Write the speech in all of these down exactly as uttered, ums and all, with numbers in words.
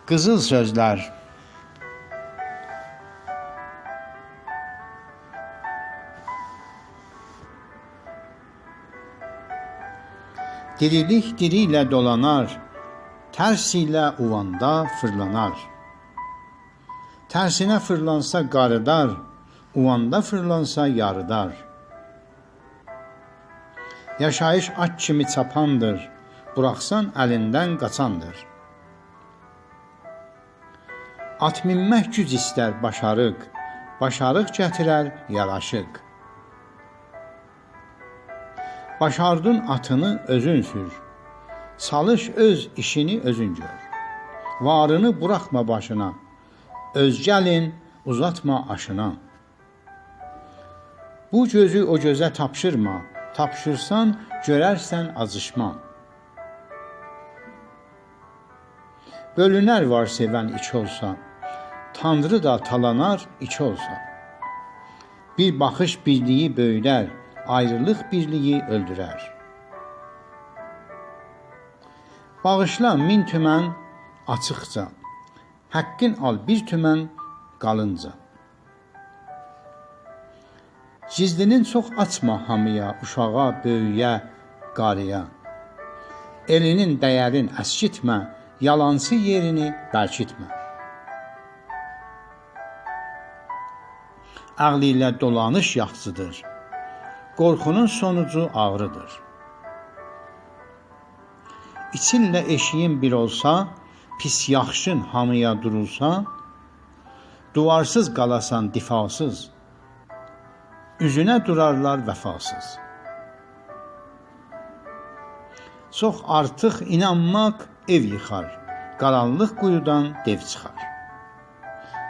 قیزیل سؤزلر. دیریلیک دیری ایله دولانار، ترس ایله اوواندا فیرلانار. ترسینه فیرلانسا قاریدار، اوواندا فیرلانسا یاریدار. یاشاییش آت کیمی چاپاندیر، بوراخسان الیندن قاچاندیر. آت مینمک گوج ایستر، باشاریق، باشاریق گتیرر یاراشیق. باشاردین آتینی اؤزون سور، چالیش اؤز ایشینی اؤزون گؤر. وارینی بوراخما باشینا، اؤزگه الین اوزاتما آشینا. بو گؤزو او گؤزه تاپشیرما، تاپشیرسان گؤررسن آجیشما. بؤلونر وار سئون ایکی اولسا، تانری دا تالانار ایکی اولسا. بیر باخیش بیرلیگی بؤیدر، آیریلیق بیرلیگی اؤلدورر. باغیشلا مین تومن آچیقجا، حقین آل بیر تومن قالینجا. گیزلینین چوخ آچما هامییا، اوشاغا، بؤیویه، قارییا. ائلینین دَیَرین اسکیتمه، یالانچی یئرینی برکیتمه. عقل ایله دولانیش یاخشیدیر، قورخونون سونوجو آغریدیر. ایچینله ائشیگین بیر اولسا، پیس یاخشین هامییا دورولسا، دیوارسیز قالاسان، دفاعسیز، اوزونه دورارلار وفاسیز. چوخ آرتیق اینانماق ائو ییخار، قارانلیق قویودان دئو چیخار.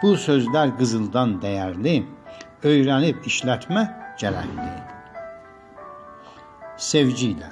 بو سؤزلر قیزیلدان دَیَرلی، اؤیره‌نیب ایشلتمک گرکلی. سئوگی ایله.